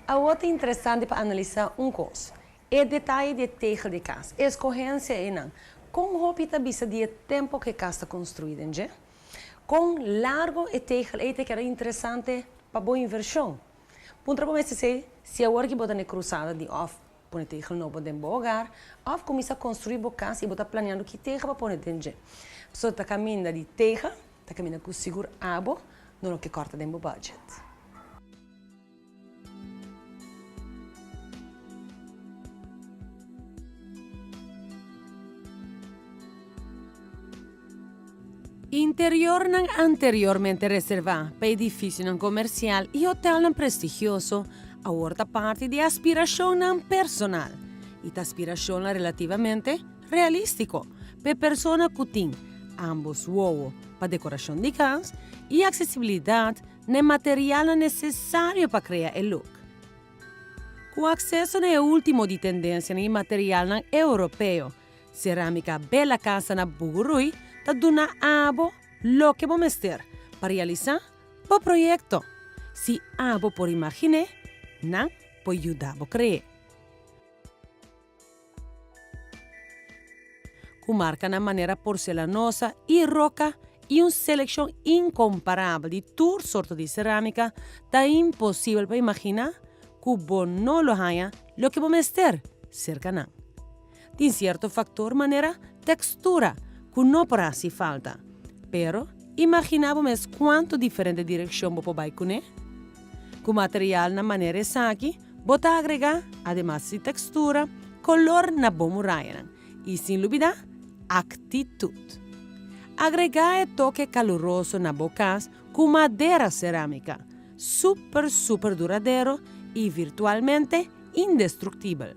Awor ta interesante pa analisá un kos, e detaye di e tegel di e kas, e eskohensia einan. Kon hopi ta bisa di e tempu ku e kas ta konstruí den dje? Kon largu e tegel ei ta keda interesante pa bo invershon? Puntra bo mes esei si awor ki bo ta na e krusada di òf pone tegel nobo den bo hogar òf kuminsá konstruí bo kas i bo ta planeando ki tegel pa pone den dje. Pasobra ta kaminda di tegel ta kaminda ku sigur abo no lo ke kòrta den bo budget. Interiornan anteriormente reservá pa edifisionan komersial i hotelnan prestigioso awor ta parti di aspirashonnan personal i ta aspirashonnan relativamente realístiko pa e persona ku tin ámbos wowo pa dekorashon di kas i aksesibilidat na e materialnan nesesario pa krea e look. Ku akseso na e último di tendensianan i materialnan europeo, Cerámica Bella Casa na Bugurui ta duna abo loke bo mester pa realisá bo proyekto. Si abo por imagin'é, nan por yuda bo kre'é. Ku markanan manera Porcelanosa i Roca i un selekshon inkomparabel di tur sorto di serámika, ta imposibel pa imaginá ku bo no lo haña loke bo mester serka nan. Tin sierto faktor manera tekstura ku no por hasi falta, pero imaginá bo mes kuantu diferente direkshon bo por bai kuné. Ku materialnan manera esaki, bo ta agregá, ademas di tekstura, kolor na bo murayanan i sin lubidá, aktitut. Agregá e toke kaluroso na bo kas ku madera serámika, super super duradero i virtualmente indestruktibel.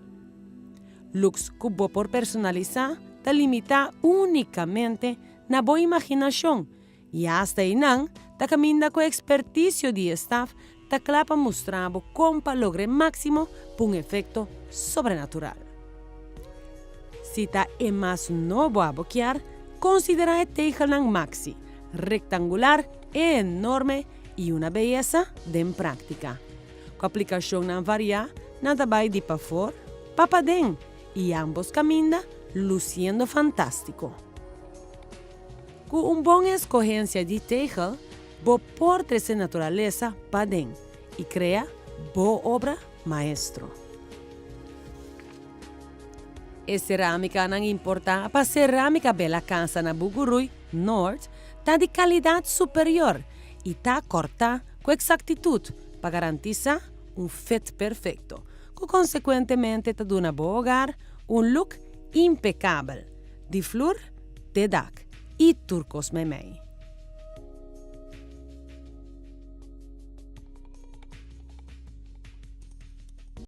Looks ku bo por personalisá ta limitá únikamente na bo imaginashon i asta einan ta kaminda ku e ekspertisio di e staf ta kla pa mustra bo kon pa logra e máksimo pa un efekto sobrenatural. Si ta e mas nobo abo kier, konsiderá e tegelnan maxi, rektangular, enorme i una beyesa den práktika. Ku aplikashonnan variá, nan ta bai di pafor pa paden i ambos kaminda lusiendo fantástiko. Ku un bon eskohensia di tegel, bo por trese naturalesa paden i krea bo obra maestro. E serámikanan importá pa Serámika Bella Casa na Bugurui, Noord, ta di kalidat superior i ta kòrtá ku eksaktitut pa garantisá un fit perfekto, ku konsekuentemente ta duna bo hogar un look impekabel, di flur te dak i tur kos meimei.